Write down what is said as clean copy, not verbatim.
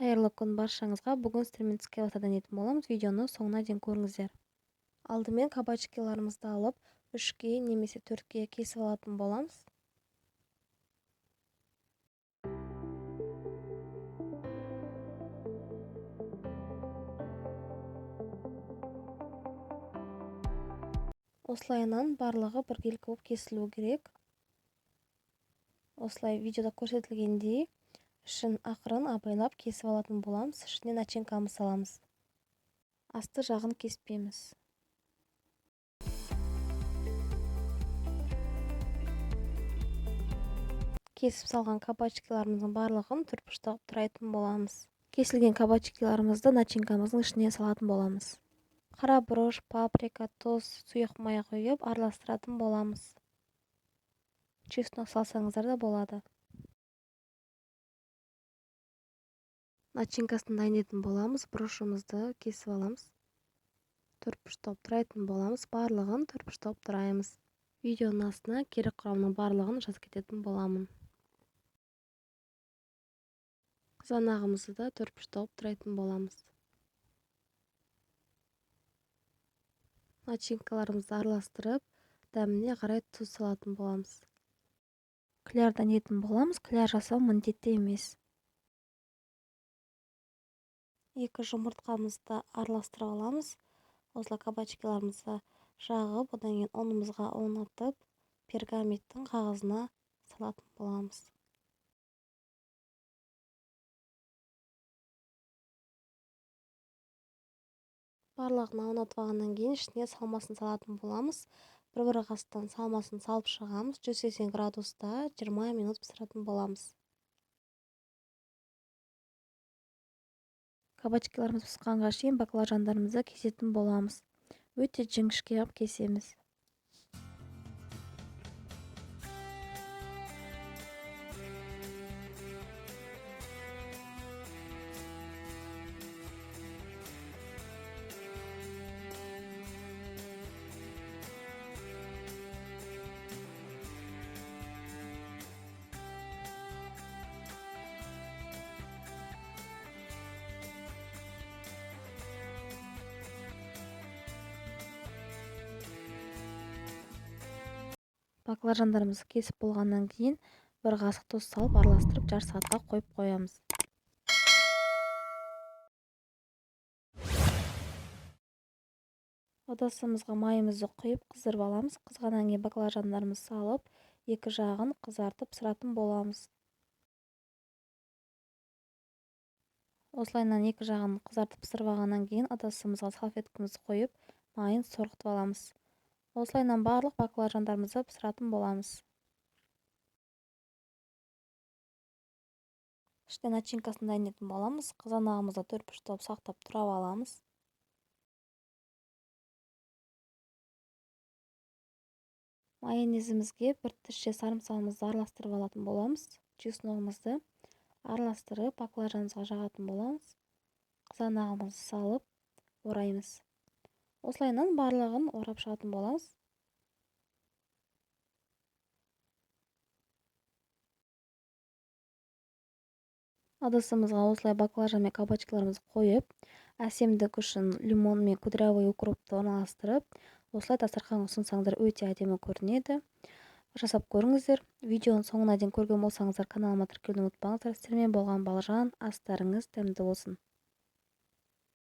Қайырлы күн баршаңызға. Бүгін сіздермен түскі ас дайындайтын боламыз. Видеоны соңына дейін көріңіздер. Алдымен кабачкиларымызды алып, 3-ке немесе 4-ке кесіп алатын боламыз. Осылайынан барлығы біркелкі болып кесілу керек. Осылай видеода көрсетілгендей ішін ақырын абайлап кесіп алатын боламыз. Ішіне начинкамыз саламыз. Асты жағын кеспейміз. Кесіп салған кабачкиларымыздың барлығын төртбұрыштап турайтын боламыз. Кесілген кабачкиларымызды начинкамыздың ішіне салатын боламыз. Қара бұрыш, паприка, тұз, сұйық май құйып араластыратын боламыз. Чеснок салсаңыздар да болады. Начинкасын дайындайтын боламыз. Бұрышымызды кесіп аламыз. Төртбұрыштап турайтын боламыз. Барлығын төртбұрыштап тураймыз. Видеоның астына керек құрамның барлығын жазып кететін боламын. Қызанағымызды да төртбұрыштап турайтын боламыз. Начинкаларымызды араластырып, дәміне қарай тұз салатын боламыз. Кляр дайындайтын боламыз. Кляр жасау міндетті емес. 2 жұмыртқамызды араластырып аламыз. Осылай кабачкиларымызды жағып, одан кейін ұнымызға ұнатып, пергаменттің қағазына салатын боламыз. Барлығын аунатып алғаннан кейін ішіне салмасын салатын боламыз. Бір-бір қасықтан салмасын салып шығамыз. 180 градуста 20 минут пісіретін боламыз. Кабачкиларымыз пісқанға шейін баклажандарымызды кесетін боламыз. Өте жіңішке қылып кесеміз. Баклажандарымызды кесіп болғаннан кейін бір қасық тұз салып араластырып жарты сағатқа қойып қоямыз. Ыдысымызға майымызды құйып қыздырып аламыз. Қызғаннан кейін баклажандарымызды салып, екі жағын қызартып пісіретін боламыз. Осылайынан екі жағын қызартып пісіріп алғаннан кейін ыдысымызға салфеткамызды қойып, майын сорғытып аламыз. Осылайынан барлық баклажандарымызды пісіретін боламыз. Ішіне начинкасын дайындайтын боламыз. Қызанағымызды төртбұрыштап сақтап турап аламыз. Майонезімізге бір тісше сарымсағымызды араластырып алатын боламыз. Чесногымызды араластырып баклажанымызға жағатын боламыз. Қызанағымызды салып ораймыз. Осылайынан барлығын орап шығатын боламыз. Ыдысымызға осылай баклажан мен кабачкиларымызды қойып, әсемдік үшін лимон мен кудрявый укропты орналастырып, осылай дастарханға ұсынсаңыздар өте әдемі көрінеді. Жасап көріңіздер. Видеоның соңына дейін көрген болсаңыздар каналыма тіркелуді ұмытпаңыздар. Сіздермен болған Балжан, астарыңыз дәмді болсын.